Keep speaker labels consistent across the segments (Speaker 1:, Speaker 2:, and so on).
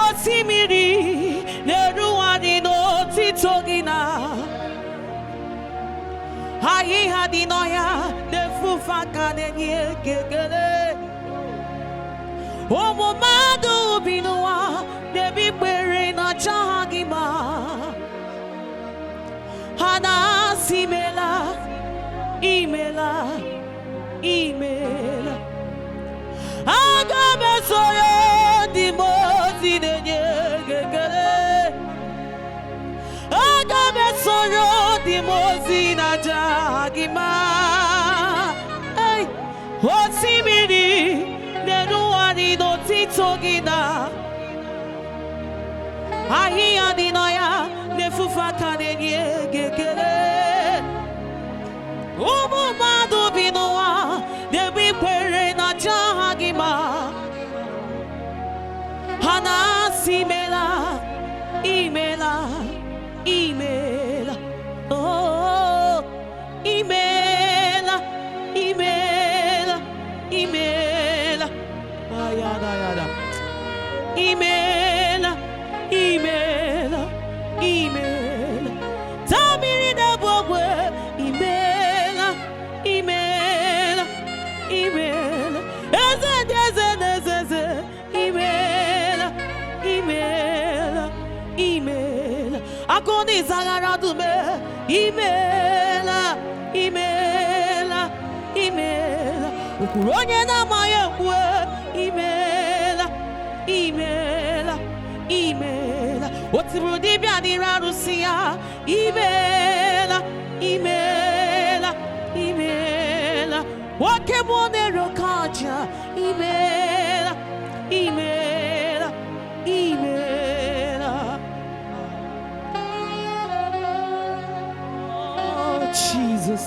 Speaker 1: Osimiri na-erugharị n'otito gị na ahịhịa dị n'ọhịa na-efufe aka na-enye gị ekele. Ụmụ mmadụ bi n'ụwa na-ebi ikpere na-aja ha gị ma ha na-asị imela, imela, imela. Aga m esoro ndị mmụọ ozi na-enye gị ekele. Aga m esoro ndị mmụọ ozi na-aja gị mma. Ei, osimiri na-erugharị n'otito gị na ahịhịa dị n'ọhịa na-efufe aka na-enye gị ekele. Ụmụ mmadụ bi n'ụwa na-egbu ikpere na-aja ha gị ma ha na-asị imela, imela, imela. Oh, imela, imela, imela. Ayada, ayada. Imela, imela, imela. Tamiri na-ebu ogwe, imela, imela, imela. Eze dị eze na eze eze, imela, imela, imela. Akụ na ịzaghara dume, imela, imela, imela. Ụkpụrụ onye na-amaghị ekwu, imela, imela, imela. O tiri dibịa n'ire arụsị ya, imela, imela, imela. Nwoke mmụọ na-ere oke aja, imela, imela, imela. Oh, Jesus.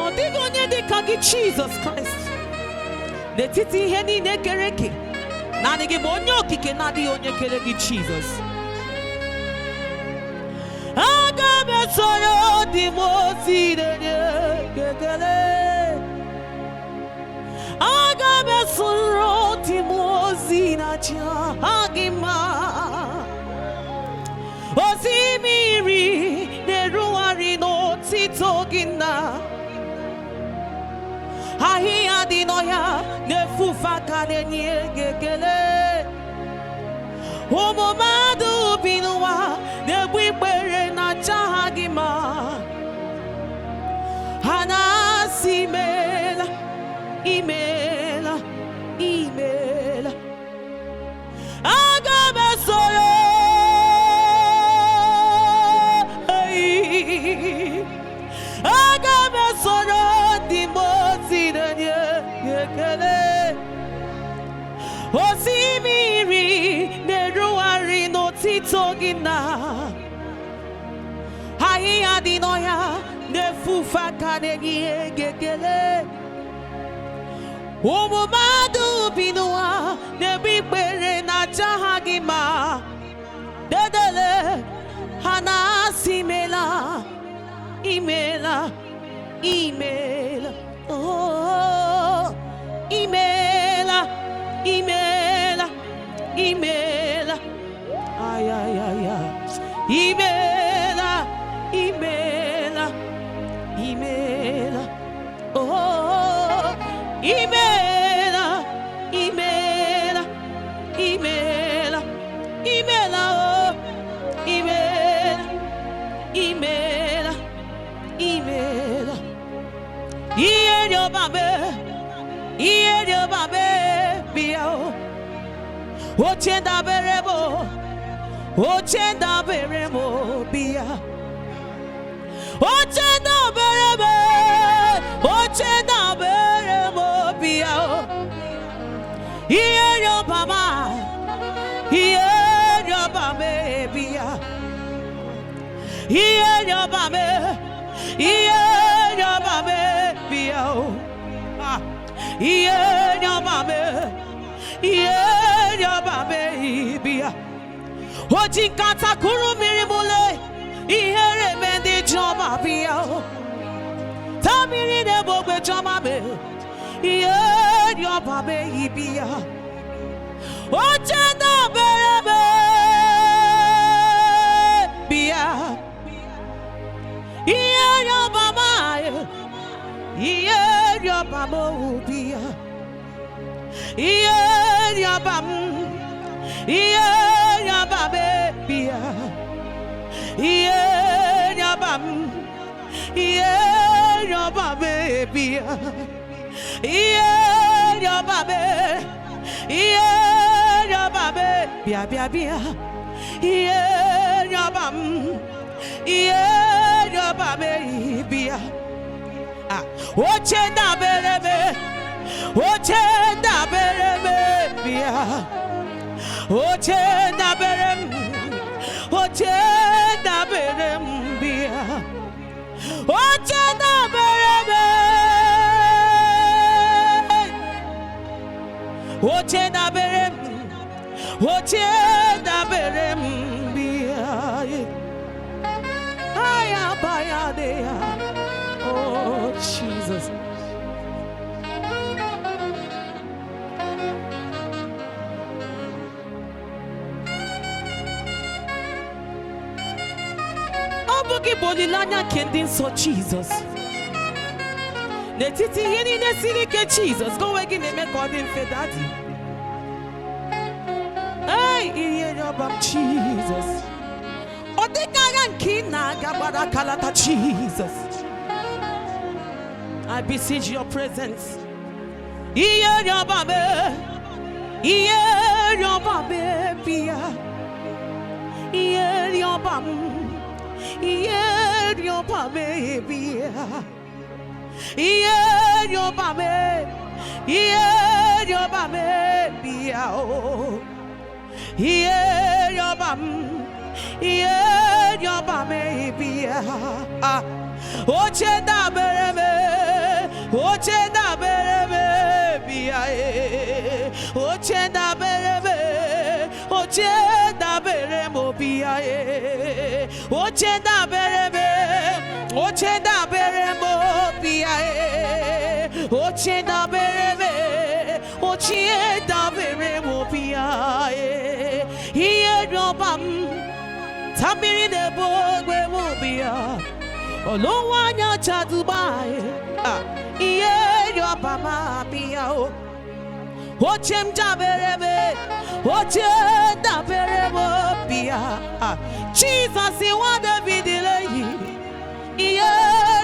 Speaker 1: Ọ dịghị onye dị ka gị, Jizọs Kraịst. N'etiti ihe niile kere eke, naanị gị bụ onye okike na-adịghị onye kere gị, Jizọs. Aga m esoro ndị mmụọ ozi na-enye gị ekele. Aga m esoro ndị mmụọ ozi na-aja gị mma. Osimiri na-erugharị n'otito gị na ahịhịa dị n'ọhịa na-efufe aka na-enye gị ekele. Ụmụ mmadụ bi n'ụwa na-egbu ikpere na-aja ha gị ma ha na-asị imela, imela, imela. Aga m esoro, ei, aga m esoro ndị mmụọ ozi na-enye gị ekele. Osimiri na-erugharị n'otito gị na ahịhịa dị n'ọhịa na-efufe aka na-enye gị ekele. Ụmụ mmadụ bi n'ụwa na-egbu ikpere na-aja ha gị ma dedele ha na-asị imela, imela, imela. Oh, imela, imela, imela. Ay, ay, ay, ay. Imela, imela, imela. Oh, imela, imela, imela, imela. Oh, imela, imela, imela. Ihe dị ọba me, ihe dị ọba me, bịa o. Oche ndabere m o, oche ndabere m o, bịa. Oche ndabere m, oche ndabere m o, bịa o. Ihe dị ọba ma, ihe dị ọba me, bịa. Ihe dị ọba me, ihe dị ọba me, bịa o. Ah, ihe dị ọba me, ihe dị ọba me, bịa. O ji nkata kụrụ mmiri mụle ihere eme ndị chiọma m, ihe rịọba m ibi ya. Oche dabere m bịa. Ihe rịọba m, ihe rịọba m bịa. Ihe rịọba m, ihe rịọba m bịa. Ihe rịọba m, ihe rịọba m bịa. Ihe rịọba m, ihe rịọba m bịa bịa bịa. Ihe rịọba m, ihe rịọba m bịa. Ah, oche dabere m, oche dabere m bịa. Oche dabere m, oche dabere m bịa. Oche dabere m, oche dabere m, oche dabere m bịa. Aya baya de ya. Oh Jesus. Ọ bụ gị bụ olileanya nke ndị nsọ Jizọs. N'etiti ihe niile siri ike Jizọs, gị onwe gị na-eme ka ọ dị mfe, Daddy. Ei, ihe rịọba m Jizọs. Ọ dịka agha nke ị na-aga gbara akalata Jizọs. I beseech your presence. Ihe rịọba m, ihe rịọba m bịa. Ihe rịọba m, ihe rịọba m bịa. Ihe rịọba m, ihe rịọba m bịa o. Ihe rịọba m, ihe rịọba m bịa. Ah, oche dabere m, oche dabere m bịa e. Oche dabere m, oche dabere m bịa e. Oche dabere m, oche dabere m bịa e. Oche dabere m, oche dabere m bịa e. Ihe rịọba m, ta mmiri na-ebu ogbe m bịa. Olúwa anya chadubai. Ah, ihe rịọba m bịa o. Oche m dabere m, oche dabere m bịa. Ah, Jizọs nwa David leyi. Ihe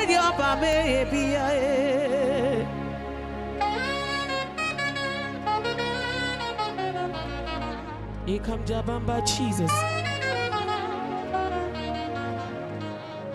Speaker 1: rịọba m bịa e. Ikamjabamba Jesus.